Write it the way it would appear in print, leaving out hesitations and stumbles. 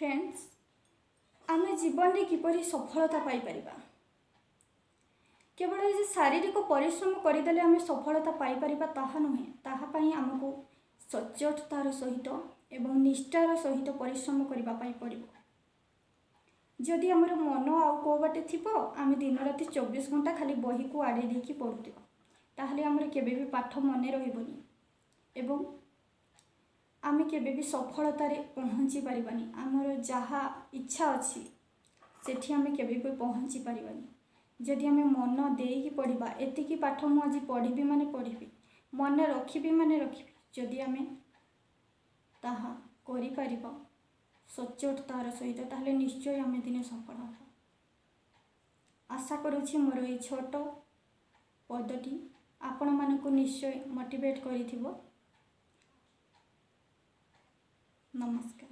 Friends, ଆମେ ଜୀବନରେ କିପରି ସଫଳତା ପାଇପାରିବା? କେବଳ ଯେ ଶାରୀରିକ ପରିଶ୍ରମ କରିଦେଲେ ଆମେ ସଫଳତା ପାଇପାରିବା ତାହା ନୁହେଁ। ତାହା ପାଇଁ ଆମକୁ ସଚ୍ଚୋଟତାର ସହିତ ଏବଂ ନିଷ୍ଠାର ସହିତ ପରିଶ୍ରମ କରିବା ପାଇଁ ପଡ଼ିବ। ଯଦି ଆମର ମନ ଆଉ କେଉଁ ବାଟେ ଥିବ, ଆମେ ଦିନ ରାତି 24 ଘଣ୍ଟା ଖାଲି ବହିକୁ ଆଡ଼େଇ ଦେଇକି ପଢ଼ୁଥିବା, ତାହେଲେ ଆମର କେବେ ବି ପାଠ ମନେ ରହିବନି ଏବଂ ଆମେ କେବେ ବି ସଫଳତାରେ ପହଞ୍ଚି ପାରିବାନି। ଆମର ଯାହା ଇଚ୍ଛା ଅଛି, ସେଠି ଆମେ କେବେ ବି ପହଞ୍ଚି ପାରିବାନି। ଯଦି ଆମେ ମନ ଦେଇକି ପଢ଼ିବା, ଏତିକି ପାଠ ମୁଁ ଆଜି ପଢ଼ିବି ମାନେ ପଢ଼ିବି, ମନେ ରଖିବି ମାନେ ରଖିବି, ଯଦି ଆମେ ତାହା କରିପାରିବା ସଚ୍ଚୋଟତାର ସହିତ, ତାହେଲେ ନିଶ୍ଚୟ ଆମେ ଦିନେ ସଫଳ ହେବା। ଆଶା କରୁଛି ମୋର ଏଇ ଛୋଟ ପଦଟି ଆପଣମାନଙ୍କୁ ନିଶ୍ଚୟ ମୋଟିଭେଟ୍ କରିଥିବ। ନମସ୍କାର।